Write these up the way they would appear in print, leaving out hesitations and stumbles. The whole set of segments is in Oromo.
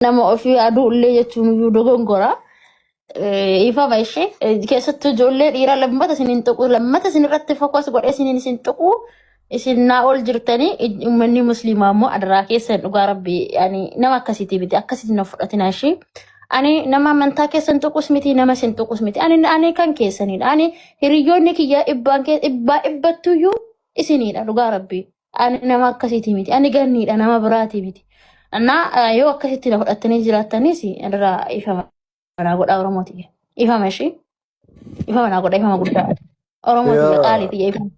Nama ofii aduu illee jechuun iyyuu dogongora. Ifama ishee keessattuu ijoollee dhiiraa lammata isin hin tuqu, lammata isin irratti focus godhee isin isin tuqu. Isin naa ol jirtanii, uummanni musliimaa immoo adaraa keessan, dhugaa rabbii ani nama akkasiitii miti, akkasitti na fudhatina ishee. Ani nama amantaa keessan tuqus miti, nama isin tuqus miti. Ani kan keessanidha. Ani hiriyoonni kiyya dhibbaan dhibbaa dhibbattuyyuu isinidha, dhugaa rabbii. Ani nama akkasiitii miti. Ani ganniidha, nama biraatii miti. Annaa yoo akkasitti na fudhattanii jiraattanis irraa ifama naa godhaa, Oromooti. Ifama ishee. Ifama naa godhaa, ifama guddaa. Oromooti. Yaa. Qaaliiti ifama.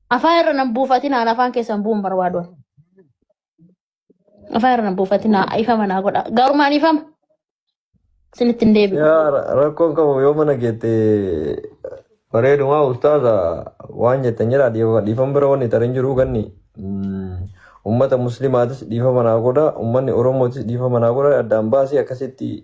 Afaan irra nan buufatinaan, afaan keessan bu'uun barbaadu. Afaan irra nan buufatinaa, ifama naa godhaa. Garumaan ifama. Isinitti hin deebi'u. Yaa, rakkoon qabu. Yoo mana geette bareedumaa ustaaza waan jettan jira. Dhiifama bira wanni tarin jiru ganni ummata muslimaatis dhiifama naa godha, ummanni oromootis dhiifama naa godha, addaan baasii akkasitti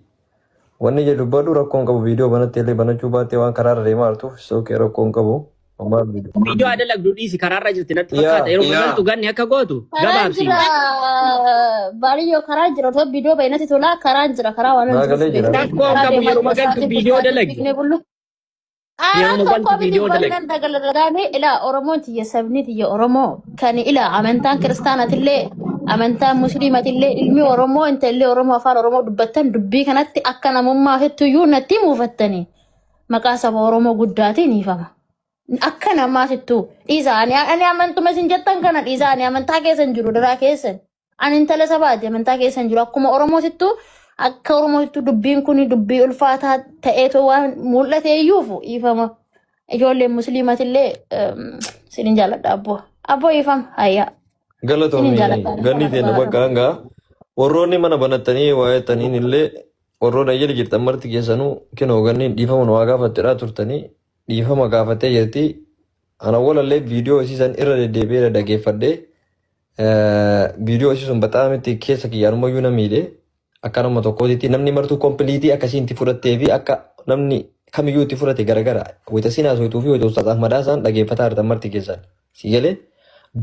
wanni jedhu dubbadhu. Rakkoon qabu. Viidiyoo banattee illee banachuu baattee waan karaarra deemaa jirtuuf sookee rakkoon qabu. Homaa viidiyoo. Viidiyoo adda lagduu dhiisi, karaarra jirti natti Yaa. fakkaata. Yeroo galtu ganni akka gootu Karaan gabaabsi. jira baaliyyoo, karaa jira. Otoo viidiyoo baay'inatti tolaa, karaan jira, karaa waan Naa galee jira. Rakkoon karaa qabu deemaa yeroo jira galtu sa'aatii viidiyoo sa'aatii dalagi. fiignee bullu. Yeroo Karaa galtu tokko miti viidiyoo dalagi. bal'inaan dagalagaanii ilaa Oromoon tiyya, sabni tiyya Oromoo kan ilaa amantaan kiristaanatillee amantaan musliimatillee ilmi Oromoo intalli Oromoo afaan Oromoo dubbattan dubbii kanatti akka namummaa fettuyyuu natti muufattanii maqaa saba Oromoo guddaatiin hiifama. Akka namaatittuu dhiisa, ani amantuma isin jettan kana dhiisa, ani amantaa keessan jiru daraa keessan. Ani intala sabaati, amantaa keessan jiru. Akkuma Oromootittuu, akka Oromootittuu dubbiin kun dubbii ulfaataa ta'eetoo waan mul'ate iyyuuf dhiifama. Ijoolleen musliimatillee isinin jaalladha abboo. Abboo, dhiifama hayyaa. Isinin Galatoomii jaalladha. ganni teenya bakka hangaa warroonni mana banattanii waa'ettaniin illee warroonni ayyala jirtan marti keessanuu kinoo ganniin dhiifama nu waa gaafattedha turtanii dhiifama gaafattee jirti. Ana walallee viidiyoo isiisan irra deddeebi'ee dhaggeeffadhee viidiyoo isii sun baxaamitti keessa kiyyaanumayyuu na miidhe. Akka nama tokkootitti namni martuu completely akkasiin itti fudhattee fi akka namni kamiyyuu itti fudhate garagara. Wayita siin haasoftuu fi wayita Ustaaz Ahmadaa isaan dhaggeeffataa jirtan marti keessan. Si galee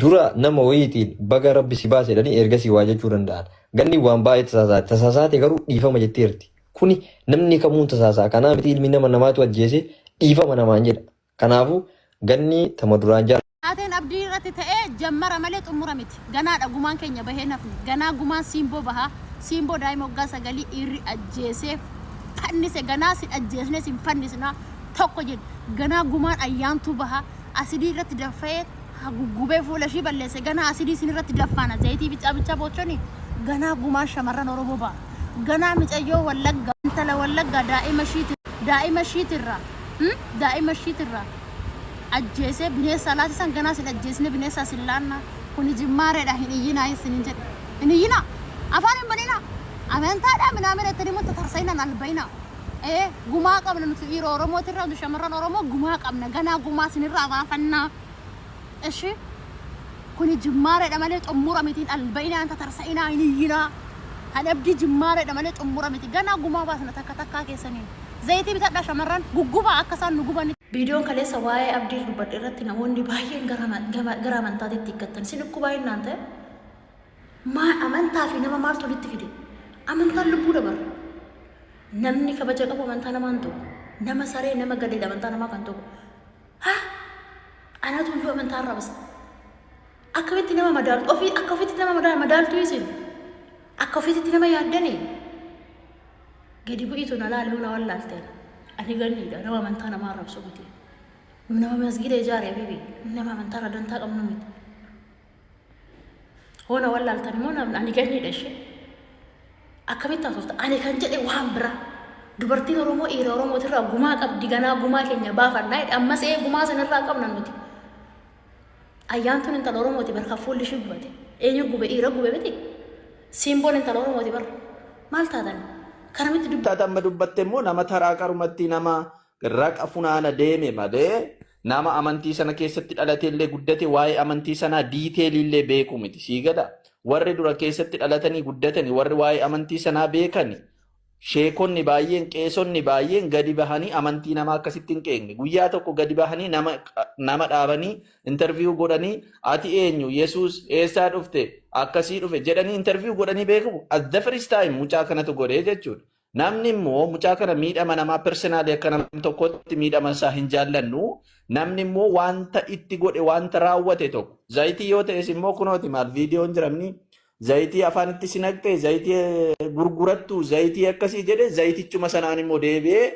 dura nama wayiitiin baga rabbi si baase jedhanii ergasii waa jechuu danda'an. Ganni waan baay'ee tasaasaate. Tasaasaate garuu dhiifama jetteerti. Kuni namni kamuun tasaasaa. Kanaa miti, ilmi nama namaatu ajjeese dhiifama namaan jedha. Kanaafuu ganni tama duraan jaalladha. Taateen Abdii irratti ta'ee jammara malee xumura miti. Ganaadha, gumaan keenya bahee nafni. Ganaa gumaan Siimboo bahaa. Siimboo daa'ima waggaa 9 dhiirri ajjeesee fannise, ganaa sin ajjeesnee sin fannisnaa tokko jedhe. Ganaa gumaan Ayyaantuu bahaa. Asidii irratti danfa'ee guggubee fuula ishii balleesse. Ganaa asidii sin irratti danfaana. Zayitii bicaa bichaa boochoni. Ganaa gumaan shamarran Oromoo baha. Ganaa micayyoo Wallaggaa, intala Wallaggaa daa'ima ishiitirraa daa'ima ishiitirraa ajjeesee bineensa laatisan, ganaa sin ajjeesne bineensa sin laanna. Kuni jimmaareedha, hin iyyinaa isinin jedhe, hin iyyinaa, afaan hin banina, amantaadha minaamina itti immoo tatarsa'inaan albayinaa. Ee, gumaa qabna nuti dhiira Oromootirraa, nuti shamarran Oromoo gumaa qabna, ganaa gumaa sinirraa baafannaa. Ishi kuni jimmaareedha malee xumura miti, hin albayinaa, hin tatarsa'inaa, hin iyyinaa. Hadhabdii jimmaareedha malee xumura miti, ganaa gumaa baasna takka takkaa keessaniin. Zayitii bitadhaa shamarran, guggubaa akka isaan nu guban. Viidiyoon kaleessa waa'ee Abdii dubbadhe irratti namoonni baay'een gara amantaatitti hiikkattan. Isin dhukkubaa hinnaan ta'e maa amantaa fi nama maaltu walitti fide? Amantaan lubbuu dabarra. Namni kabaja qabu amantaa namaa hin tuqu. Nama saree, nama gadeedha amantaa namaa kan tuqu. Ha! Anatu iyyuu amantaa arrabsa. Akkamitti nama madaaltu? Ofii akka ofiitti nama madaaltu isin? Akka ofiitti nama yaaddanii? Gadi bu'iitu na laali, hoo na wallaalteen. Ani ganniidha, nama amantaa namaa arrabsu miti. Nu nama masgida ijaare habibi, nu nama amantaa irra dantaa qabnu miti. Hoo na wallaaltan immoo ani ganniidha ishee. Akkamitti haasofta? Ani kan jedhe waan biraa. Dubartiin Oromoo dhiira Oromootirraa gumaa qabdi, ganaa gumaa keenya baafannaa jedhe. Ammas ee, gumaa sanirraa qabna nuti. Ayyaantuun intala Oromooti bar, kan fuulli ishii gubate. Eenyu gube? Dhiira gube miti. Simboon intala Oromooti bar. Maal taatan? Karamitti dubbi. Taata amma dubbatte immoo nama taraa qarumatti nama raqa funaana deeme malee nama amantii sana keessatti dhalatee illee guddate waa'ee amantii sanaa detail illee beeku miti. Sii gala, warri dura keessatti dhalatanii guddatanii, warri waa'ee amantii sanaa beekani. Sheekonni baay'een, qeesonni baay'een gadi bahanii amantii namaa akkasitti hin qeeqne. Guyyaa tokko gadi bahanii nama dhaabanii interview godhanii, ati eenyu, Yesuus eessaa dhufte, akkasii dhufe jedhanii interview godhanii beeku. At the first time mucaa kanatu godhee jechuudha. Namni immoo mucaa kana miidhama namaa personally akka nama tokkotti miidhama isaa hin jaallannu. Namni immoo wanta itti godhe, wanta raawwate tokko zayitii yoo ta'es immoo kunooti maal viidiyoon jiramni zayitii afaanitti si naqxe, zayitii gurgurattu, zayitii akkasii jedhe, zayitichuma sanaan immoo deebi'ee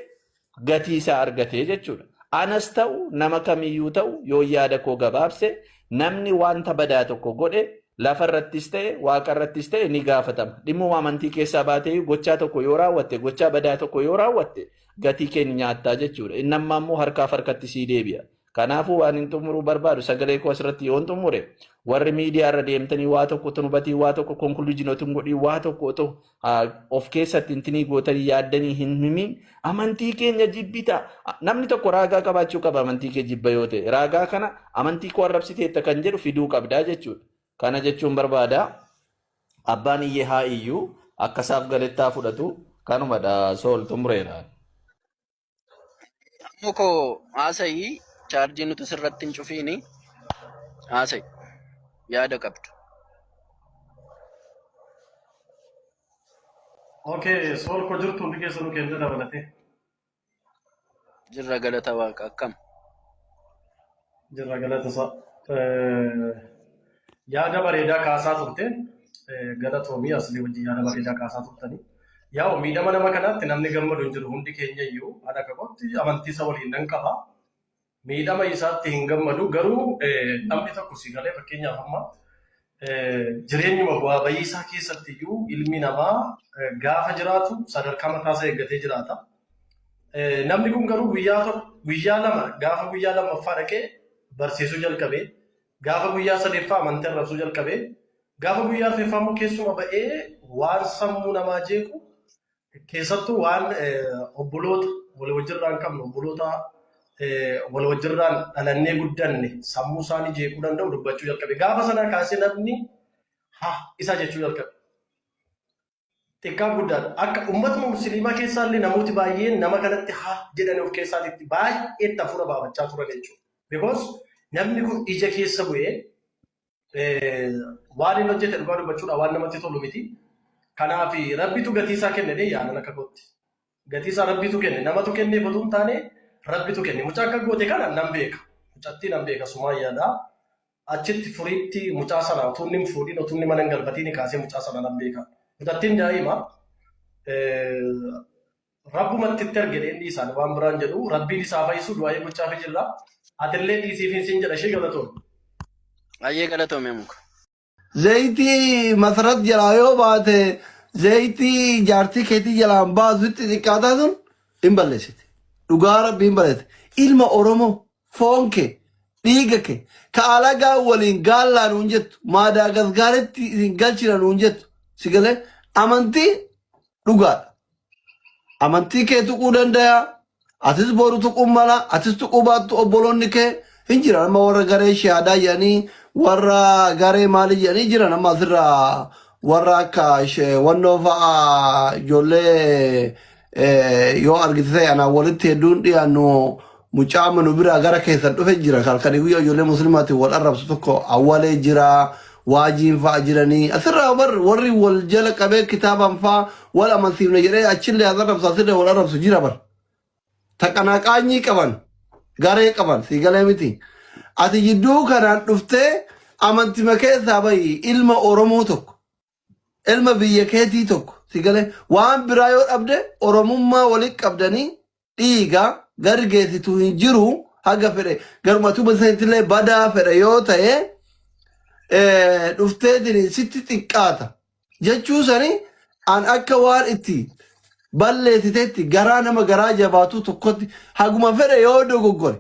gatii isaa argate jechuudha. Anas ta'u, nama kamiyyuu ta'u, yoo yaada koo gabaabse, namni wanta badaa tokko godhe lafa irrattis ta'e waaqa irrattis ta'e ni gaafatama. Dhimmuma amantii keessaa baatee gochaa tokko yoo raawwatte, gochaa badaa tokko yoo raawwatte, gatii keenya nyaattaa jechuudha. Inni amma immoo harkaaf harkatti sii deebi'a. Kanaafuu waan hin xumuruu barbaadu, sagalee koo asirratti yoon xumure, warri miidiyaa irra deemtanii waa tokko otoo hubatii, waa tokko conclusion otoo hin godhin, waa tokko otoo of keessatti intinii gootanii yaaddanii hin himiin amantii keenya jibbita. Namni tokko raagaa qabaachuu qaba. Amantii kee jibba yoo ta'e, raagaa kana amantii koo arrabsiteetta kan jedhu fiduu qabdaa jechuudha. Kana jechuun barbaada. Abbaan iyyee haa iyyuu, akkasaaf galettaa fudhatu, kanumadha, sool xumureera. Ammoo koo haasa'ii, chaarjii nuti sirratti hin cufiini, haasa'i yaada qabdu. Okay, sool ko jirtu hundi keessanuu kenna dabalatee. Jirra, galata Waaqa, akkam? Jirra, galata isaa. Yaada bareedaa kaasaa turte. Galatoomii, asli wajjin yaada bareedaa kaasaa turtanii. Yaa'u, miidhama nama kanaatti namni gammadu hin jiru, hundi keenya iyyuu ana akka kootti amantii isa waliin nan qaba. Miidhama isaatti hin gammadu, garuu namni tokko si galee, fakkeenyaaf amma jireenyuma bu'aa bayii isaa keessatti iyyuu ilmi namaa gaafa jiraatu sadarkaa mataa isaa eeggatee jiraata. Namni kun garuu guyyaa tokko, guyyaa lama, gaafa guyyaa lammaffaa dhaqee barsiisuu jalqabee, gaafa guyyaa sadeeffaa amantii arrabsuu jalqabee, gaafa guyyaa arfaffaa immoo keessuma ba'ee waan sammuu namaa jeequ, keessattuu waan obboloota wal wajjirraan qabnu, obboloota wal wajjirraan dhalannee guddanne sammuu isaanii jeequu danda'u dubbachuu jalqabe. Gaafa sana kaasee namni ha isa jechuu jalqabe. Xiqqaa guddaadha. Akka uummatuma musliimaa keessaa illee namooti baay'een nama kanatti ha jedhanii of keessaatitti baay'eetti hafuura baafachaa turan jechuudha. Because namni kun ija keessa bu'ee waan inni hojjete dhugaa dubbachuudha waan namatti tolu miti. Kanaaf Rabbitu gatii isaa kenne dee yaalan akka kootti. Gatii isaa Rabbitu kenne. Namatu kenneef otoo hin taane Rabbitu kenne. Mucaa akka goote kana nan beeka. Mucattii nan beeka, Sumaayyaadha. Achitti furiitti mucaa sana utuu inni hin fuudhin, utuu inni mana hin galfatiin kaasee mucaa sana nan beeka. Mucattiin daa'ima. Rabbumatti itti arge inni isaan waan biraan jedhu, Rabbiin isaa fayyisu du'aa'ee gochaafii jirra. Atillee dhiisiif siin jedha, ishee galatoon. Ayyee, galatoome muka. Zayitii Masarat jalaa yoo baate, zayitii jaartii keetii jalaan baasutti xiqqaataa sun hin balleessite. Dhugaa Rabbi hin balleessite. Ilma Oromoo, foon kee, dhiiga kee ka alagaa waliin gaallaa nuun jettu, Maadaagaskaaritti isin galchina nuun jettu, si galee amantii dhugaadha. Amantii kee tuquu danda'a. Atis boru tuquu mala. Atis tuquu baattu obboloonni kee hin jiran. Amma warra garee shahaadaa jedhanii, warra garee maalii jedhanii jiran, amma asirraa warra akka wannoo fa'aa ijoollee yoo argite ta'e, anaan walitti hedduun dhiyaannu, mucaa nu biraa gara keessan dhufe jira. Halkanii guyyaa ijoollee muslimaatiin wal arrabsu tokko awwalee jira. Waajiin fa'a jiranii asirraa bar warri wal jala qabee kitaabaan fa'a wal amansiifne jedhee achillee as arrabsu, asillee wal arrabsu jira bar. Taqanaaqaanyii qaban, garee qaban, sii galee miti. Ati jidduu kanaan dhuftee amantima keessaa bahi, ilma Oromoo tokko, ilma biyya keetii tokko, si galee, waan biraa yoo dhabde Oromummaa walitti qabdanii dhiiga gargeessitu hin jiru. Haga fedhe garuma tuba sanitillee badaa fedhe yoo ta'e, dhufteetiin sitti xiqqaata jechuu sani an akka waan itti balleessiteetti garaa nama garaa jabaatu tokkotti. Haguma fedhe yoo dogoggore,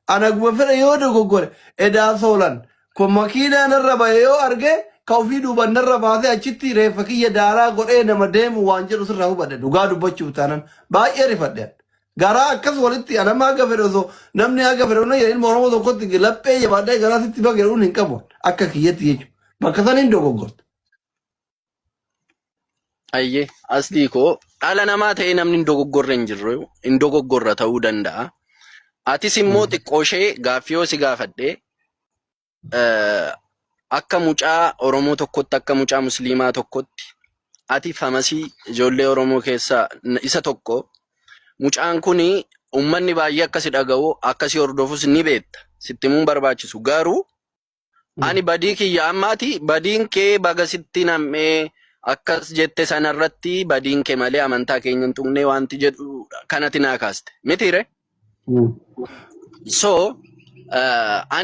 an haguma fedhe yoo dogoggore, edaa soolan kun makiinaa narra bahe yoo arge, ka ofii duuban narra baasee achitti reeffa kiyya daaraa godhee nama deemu waan jedhu sirraa hubadhe. Dhugaa dubbachuuf taanan baay'ee rifadhe. Garaa akkas walitti anama haga fedhe osoo namni haga fedhe onna ilma Oromoo tokkotti laphee jabaadhee garaa sitti baga jedhuun hin qabu akka kiyyatti jechuudha. Bakka san hin dogoggorte. Ayyee aslii koo dhala namaa ta'ee namni hin dogoggorre hin jirru hin dogoggorra ta'uu danda'a. Atis immoo xiqqoo ishee gaaffii yoo si gaafadhe akka mucaa Oromoo tokkotti akka mucaa Musliimaa tokkotti ati famasii ijoollee Oromoo keessaa isa tokko mucaan kun uummanni baay'ee akka si dhaga'u akka si hordofus ni beekta sitti himuun barbaachisu garuu ani badii kiyya ammaati badiin kee baga sitti nam'ee akkas jette sanarratti badiin kee malee amantaa keenya hin tuqnee wanti jedhu kanati naa kaaste mitiire so ani.